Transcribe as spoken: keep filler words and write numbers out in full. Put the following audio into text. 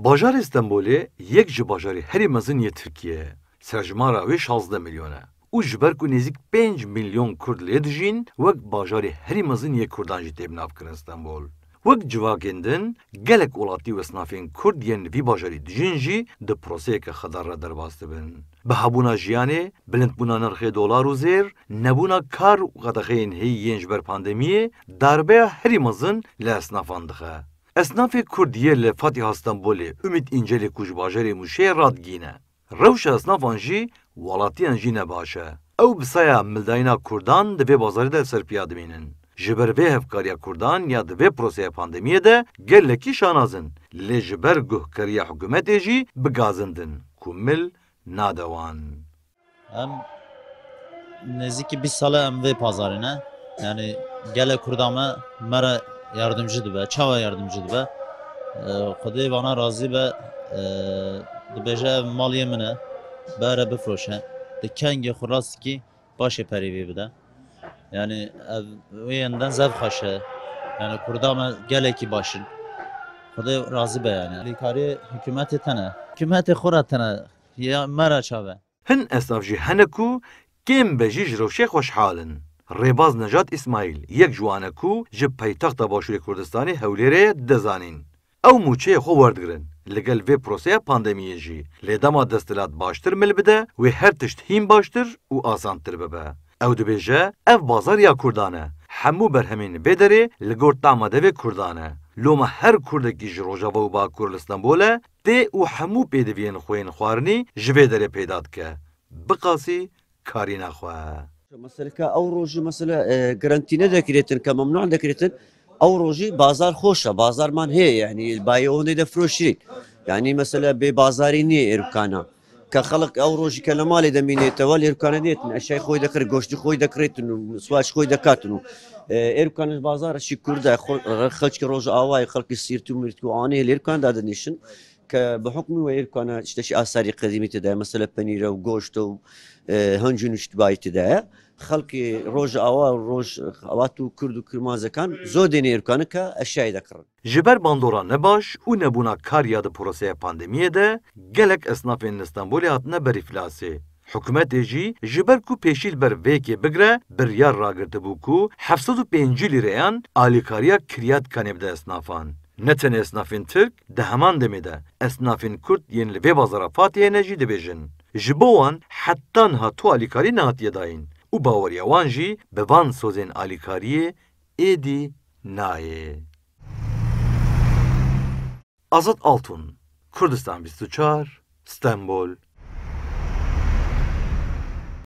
Bajarê Stenbolê yek ji bajarê herî mezin yê Tirkiyê ye. Serjimara wê şazdeh milyon e û ji ber ku nêzîk pênc milyon Kurd lê dijîn, wek bajarê herî mezin yê Kurdan jî tê binavkirin Stenbol. Wek civakên din, gelek welatî û esnafên Kurd yên li vî bajarî dijîn jî di proseyeke xedar re derbas dibin. Bi hebûna jiyanê, bilindbûna nirxê dolar û zêr, nebûna kar û qedexeyên heyî yên ji ber pandemiyê, darbeya herî mezin li esnafan dixe. Esnafê Kurd yê li Fatiha Stenbolê Umît Încelê ku ji bajarê Mûşê ye radigîne. Rewşa esnafan jî welatiyan jî ne baş e. Ew bi saya mildayîna Kurdan di vê bazarê de li ser piya dimînin. Ji ber vê hevkariya Kurdan ya di vê proseya pandemiyê de gelekî şanaz in, lê ji ber guhkeriya hikûmetê jî bigazindin ku mil nade wan. Em nêzîkî bîst sal e em vê pazarê ne. Yanî gelek Kurda me, me re yardimcî dibe. Çawa yardimcî dibe? Ee, Xwedê vana razî be. Ee, dibêje ev mal yê min e. Bere bifroşe. Di kengê xwe rastîkî paşê perî vê bide. Yanî ev wê yenden zevq xweş e. Yanî Kurda me gelekî baş in. Xwedê razî be yanî. Alîkarî hikûmetê tene. Hikûmetê xwe re tene. Ya me re çav e. Hin esnaf jî hene ku kêm be jî ji rewşê xweşhal in. Rêbaz Nejat Îsmaîl yek ji wan e ku ji paytexta Başûrê Kurdistanê Hewlêrê ye dide zanîn. Ew mûçeyê xwe werdigirin, li gel vê proseya pandemiyê jî. Lê dema desthilat baştir mil bide, wê her tişt hîn baştir û asantir bibe. Ew dibêje, ev bazar ya Kurdan e. Hemû berhemên vê derê li gor tama devê Kurdan e. Loma her Kurdekî ji Rojava û Bakur li Stenbol e, tê û hemû pêdiviyên xwe yên xwarinî ji vê derê peyda dike. Biqasî karîna xwe. Meseleka ew rojî mesela, e, garantî nedekirêtin, ke memnû dekirêtin. Ew rojî bazar xweş e, bazarman heye, yanî bayê hondê de firoşîn. Yanî mesela bê bazarî nîye êrukana. Ke xelk ew rojî ke li malê de mînê te, wal êrukane dêtin, eşyayê xwe dekir, goştî xwe dekirêtin û swaç xwe dekatin û, e, êrukane ji bazar şî Kurd e, xwe, xelkê Rojavayê, xelkê Sîrt û Mirt û anê hêl êrukane dadinîşin. Ke bi hukmî wê êrukana tiştekî asarî qedîmî tê de, mesela penîre û goşt û, e, hincûn û tiştbayî tê de ye. Xelkê Rojava û Rojhelat û Kurd û Kirmanzekan zor dêne êrukane ke eşyayê dekirin. Ji ber bandora nebaş û nebûna kar ya di proseya pandemiyê de gelek esnafên li Stenbolê hatine ber îflasê. Hikûmetê jî ji ber ku pêşî li ber vê yekê bigire, biryar ragirtibû ku heft sed û pêncî lîreyan alîkariya kiriya dikanê bide esnafan. Ne tenê esnafên Tirk, di heman demê de esnafên Kurd yên li vê bazara Fatihê ne jî dibêjin, ji bo wan heta niha tu alîkarî nehatiye dayîn û baweriya wan jî bi van sozên alîkariyê êdî nayê. Azad Altun, Kurdistan bîst û çar, Stenbol,